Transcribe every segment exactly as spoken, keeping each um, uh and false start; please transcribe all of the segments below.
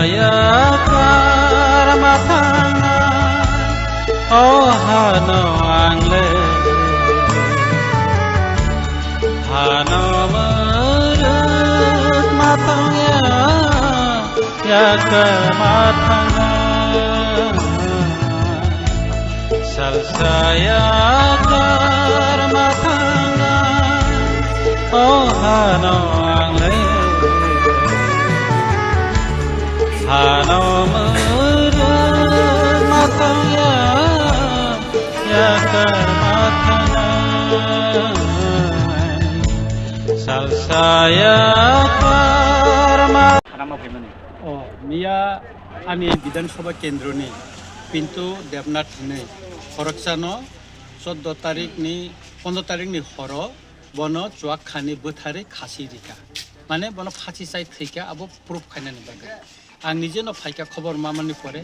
Yakar ma thangnai, o hano ang le. Hano mwrwk ma thangya, yakar ma thangnai. Salsa yakar ma thangnai, o hano ang le. Hano mwrwk ma thangya, yakar ma thangnai. Salsa yakar ma. Rama phaimani. O, miya ani Bidhan Sabha kendroni Pintu Debnath hinwi khoroksano choddo tarikni, pondro tarikni horo bono chuak khani bwtharwi khasi rika. Mane bono phasi chai thwika abo proof khainani bagwi. Ang nijeno phaikha khobor mamani pore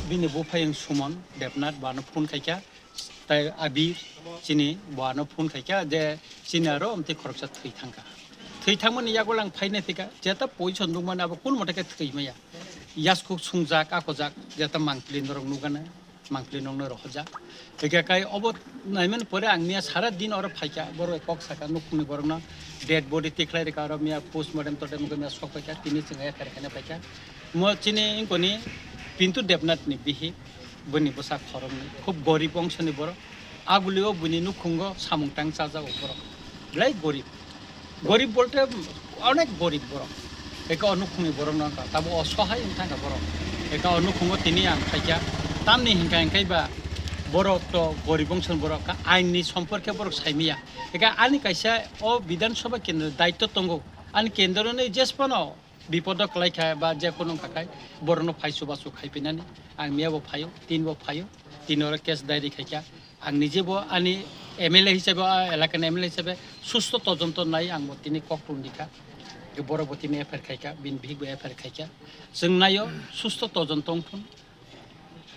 bini buphayung Suman Debnath bono phone khaikha. Tai Abir chini boano phone khaikha je chini aro amtwi khoroksa thwi thangkha. Thwi thangmani yago lang phainai thwikha, jeta position dungmani abo kun mote khe thwi maya. Yaskhuk sungjak, akojak, jeta mangpili norok nugana, mangpili nokno rohorjak. Hwnkhe kai obo naimani pore ang miya sara din oro phaikha, borok kok sakha, nukhungni borokno dead body tikhlai rikha, oro miya postmortem totem wngkha, miya sok phaikha, tini chwng F I R khaina phaikha. Mo chini wngkoni Pintu Debnathni bihik. Bini bwsa khoroknwi khub gorib bongsoni borok. Agulio bini nukhungo samung tang chajago borok. Belai gorib. Gorib bolte onek gorib borok. Eka o nukhungni borok no wngkha. Tabo osohai wng thangkha borok. Eka o nukhungo tini ang phaikha. Tamni hinkha hinkhe ba borok to gorib bongsoni borok kha. Ain ni somporke borok saimiya. Eka ani kaisa o Bidhan Sabha kendro daitto tongo. Ani kendro ni jesphano bipodo kwlai kha ba je kunu wngkha khai borokno phai chubachu khai pinani ang miya bo phaio, tin bo phaio, tin oro case diary khai kha. Ang nije bo ani M L A hisabe, o elakani M L A hisabe susto tojonto nai ang bo tini kok tun di kha. Borok bo tini F I R khai kha, bini bihik bo F I R khai kha. Chwng naio susto tojonto wng thun,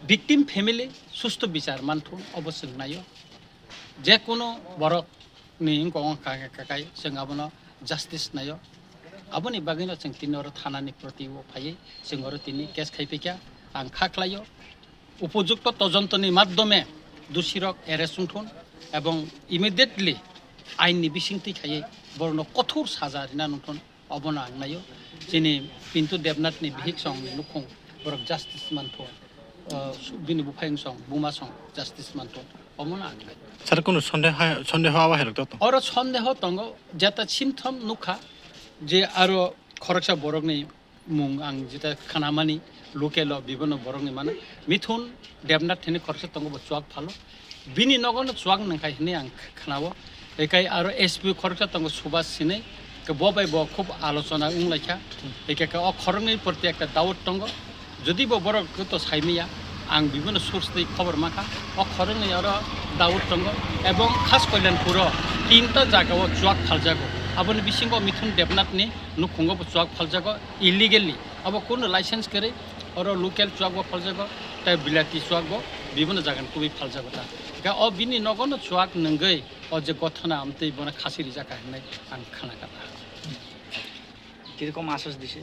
victim family susto bichar man thun, obo chwng naio. Je kunu borok ni wngkha wngkha kha kai chwng abono justice naio. Aboni bagwino chwng tini oro thanani proti o phaiwi chwng oro tini case khai phikha. Ang kha khlaio, upojukto tojontoni madhyome dusirok arrest wngthun ebong immediately ain ni bisingtwi khaiwi borokno kothor saja rina nungthun. Obono ang naio, chini Pintu Debnathni bihik songni nukhung borok justice mantho, o, su-, bini buphayung song, buma song justice mantho, omono ang naio. Sir, kunu sondeha, sondeho awa herok to? Oro sondeho tongo, jeta symptom nukha je aro khoroksa borokni mung ang jeta khanamani, local o bibino borokni mano, Mithun Debnath hini khoroksa tongo bo chuak phalo. Bini nogo no chuak nangkhai hinwi ang khnao. Ekai aro S P khoroksa tongo Subhas hinwi. Ke bo bai bo khub alochona wnglaikha. Eke ke o khoroknwi proti ekta doubt tongo. Jodi bo borok to saimaya, ang bibino source twi khobor mankha. O khoroknwi oro doubt tongo. Ebong khas Kalyanpuro tinta jagao chuak phaljago. Aboni bisingo Mithun Debnathni nukhungo bo chuak phaljago illegally. Abo kunu license kwrwi. Oro local chuak bo phaljago, tei bilati chuak bo bibino jagani kubui phaljago ta. Hingke o bini nogo no chuak nungwi o je gothona amtwi bono khasi rijak kha hinwi ang khna kha ta. কিরকম আশ্বাস দিছে?